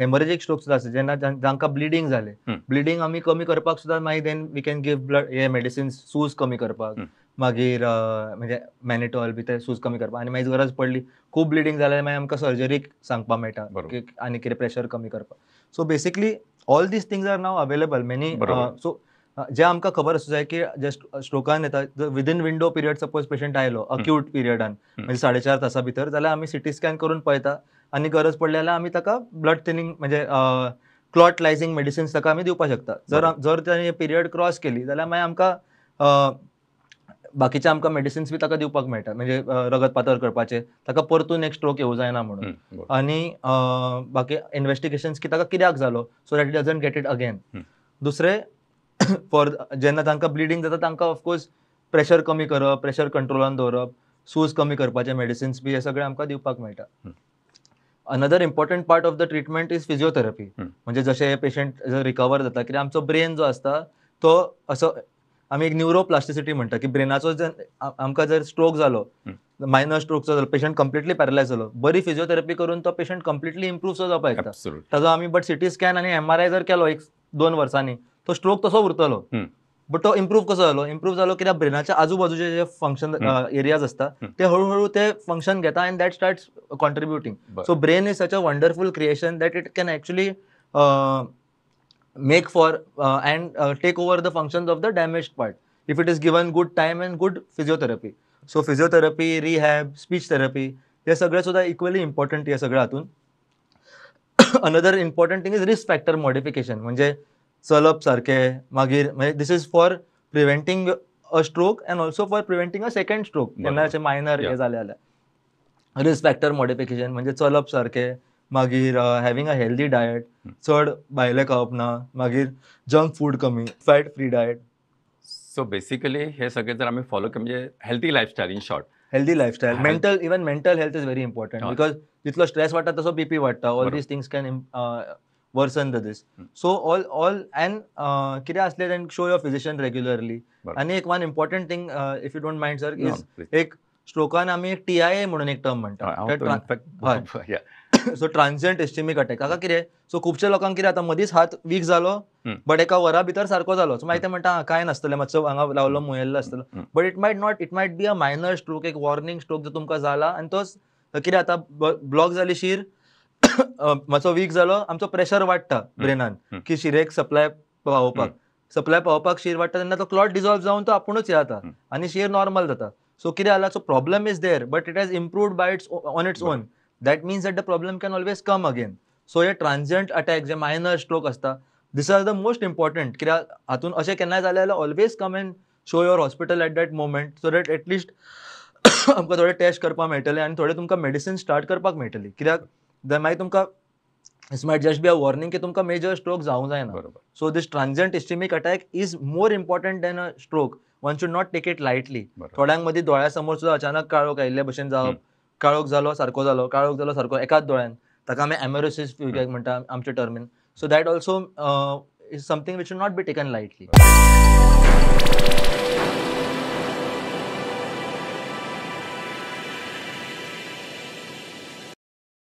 हेमरेजीक stroke सुद्दां आसता, जेन्ना जांकां ब्लिडींग जालें, ब्लिडींग आमी कमी करपाक सुद्दां मागीर then we can give blood हे मेडिसिन्स, सूज कमी करपाक, मागीर म्हणजे मॅनिटॉल बी ते सूज कमी करपाक. आनी मागीर गरज पडली, खूब ब्लिडींग जाल्यार मागीर आमकां सर्जरीक सांगपाक मेळटा की आनी कितें प्रेशर कमी करपाक. So basically all these things are now available many. So जे आमकां खबर आसूं जाय की जे स्ट्रोकान येता, within window period suppose patient आयलो अक्यूट पिरियडान, म्हणजे 4.5 तासां भितर, जाल्यार आमी सिटी स्कॅन करून पळयता आनी गरज पडली जाल्यार आमी ताका ब्लड थिनींग म्हणजे क्लॉट लायझींग मेडिसिन्स ताका आमी दिवपाक शकता. जर जर ताणें पिरियड क्रॉस केली जाल्यार मागीर आमकां बाकीचे आमकां मेडिसिन्स बी ताका दिवपाक मेळटा, म्हणजे रगत पातळ करपाचे, ताका परतून एक स्ट्रोक येवं जायना म्हणून. आनी बाकी इन्वेस्टिगेशन्स की ताका कित्याक जालो, so that it doesn't get it again. दुसरें, फॉर जेन्ना तांकां ब्लिडींग जाता तांकां ऑफकोर्स प्रेशर कमी करप, प्रेशर कंट्रोलान दवरप, सूज कमी करपाचे मेडिसिन्स बी हे सगळे आमकां दिवपाक मेळटा. Another important part of the treatment is physiotherapy. म्हणजे जशे पेशंट जर रिकवर जाता, कित्याक आमचो ब्रेन जो आसता तो असो आमी एक न्युरोप्लास्टिसिटी म्हणटा की ब्रेनाचो जर आमकां जर स्ट्रोक जालो, मायनर स्ट्रोकचो जालो, पेशंट कंप्लिटली पॅरलायज जालो, बरी फिजियोथेरपी करून तो पेशंट कंप्लिटली इम्प्रूव सुद्दां जावपाक शकता. ताजो आमी बट सिटी स्कॅन आनी एमआरआय जर केलो 1-2 वर्सांनी, तो स्ट्रोक तसो उरतलो, बट तो इम्प्रूव कसो जालो? इम्प्रूव जालो कित्याक ब्रेनाच्या आजूबाजूचे जे फंक्शन एरियाज आसता ते हळूहळू ते फंक्शन घेता and that starts contributing. So brain is such a wonderful creation that it can actually make for and take over the functions of the damaged part if it is given good time and good physiotherapy. So physiotherapy, rehab, speech therapy हे सगळे सुद्दां equally important हे सगळ्या हातून. Another important thing is risk factor modification, म्हणजे चलप सारकें, मागीर म्हणजे this is for preventing a stroke and also for preventing a second stroke जेन्ना अशें मायनर हे जालें जाल्यार. रिस्क फॅक्टर मॉडिफिकेशन म्हणजे चलप सारकें, मागीर हॅवींग अ हेल्दी डायट, चड भायलें खावप ना, मागीर जंक फूड कमी, fat free diet. So basically हे सगळे जर आमी फॉलो केले, म्हणजे healthy lifestyle in short. Healthy lifestyle, mental, even mental health is very important because जितलो स्ट्रेस वाडटा तसो बीपी वाडटा. All these things can worsen the this. So all and कितें आसलें then show your physician regularly. आनी एक one important thing, if you don't mind sir, is एक स्ट्रोकान आमी एक टीआयए म्हणून एक टर्म म्हणटा. So transient ischemic attack. हाका कितें, सो खुबशे लोकांक कितें जाता, मदींच हात वीक जालो बट एका वरा भितर सारको जालो, सो मागीर ते म्हणटा कांय नासतलें, मातसो हांगा लावलो मुयेल्लो आसतलो, but it might not, it might be a minor stroke, एक वॉर्निंग स्ट्रोक जो तुमकां जाला आनी तो कितें जाता, ब्लॉक जाली शीर, मातसो वीक जालो, आमचो प्रेशर वाडटा ब्रेनान की शिरेक सप्लाय पावोवपाक, सप्लाय पावोवपाक शीर वाडटा तेन्ना तो क्लॉट डिजॉल्व जावन तो आपुणूच हे जाता आनी शीर नॉर्मल जाता. सो कितें जाला, so problem is there but it has improved by its on its own. That means that the problem can always come again. So hey transient attack J minor stroke आसता, this are the most important, कित्याक हातून अशें केन्नाय जालें जाल्यार always come and show your hospital at that moment so that at least आमकां थोडे taste करपाक मेळटले आनी थोडे तुमकां मेडिसिन स्टार्ट करपाक मेळटली, कित्याक मागीर तुमकां it's might just be a warning की तुमकां मेजर स्ट्रोक जावंक जायना. So this transient ischemic attack is more important than a stroke. One should not take it lightly. थोड्यांक मदीं दोळ्या समोर सुद्दां अचानक काळोख आयिल्ले भशेन जावप, काळोख जालो सारको जालो, काळोख जालो सारको, एकाच दोळ्यान, ताका आमी एमेरोसिस म्हणटा आमच्या टर्मीन. So that also is something which should not be taken lightly.